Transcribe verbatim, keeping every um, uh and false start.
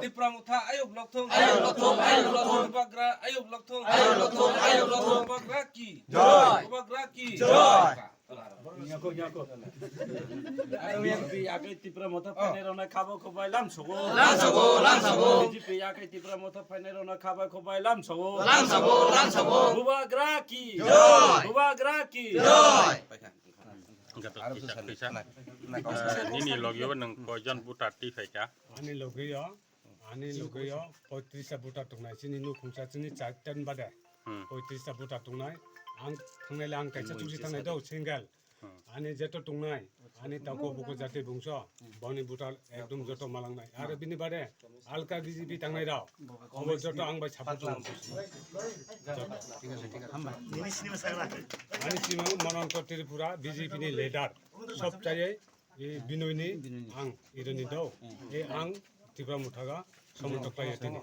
Tipra Motha ayuk lokthung. Ayuk lokthung, ayuk lokthung. Bubagra ayuk lokthung. Ayuk lokthung, ayuk lokthung. Bubagra ki? Jai. Bubagra ki? Jai. Nyako, nyako. B J P yakai Tipra Motha phainai rokno khabo khobai lamsogo. Lamsogo, lamsogo. B J P yakai Tipra Motha phainai rokno khabo khobai lamsogo. Lamsogo, lamsogo. Bubagra ki? Jai. Bubagra ki? Jai. Gato kisa, kisa. Eh, nini logio nang koijon buta ti phaika? Ani logio, ani logio poitrista buta tongnai, chini nukhungsa chini chaitan bade. Hmm. Poitrista buta tongnai, ang thangnai le ang kaisa chusi thangnai do, single. Hmm. Ani jeto tongnai, ani tauko buko jati bungso, boni buta ekdom joto malangnai. Aro bini bade, alka B J P tangnai rao, obo joto ang bai support tongnai. Joto. Ani simi Mononto Tripura, B J P ni leader, sob chaiye, e Binoy ni ang ironi do, e ang Tipra Motha ga, somotok khlaiya tini.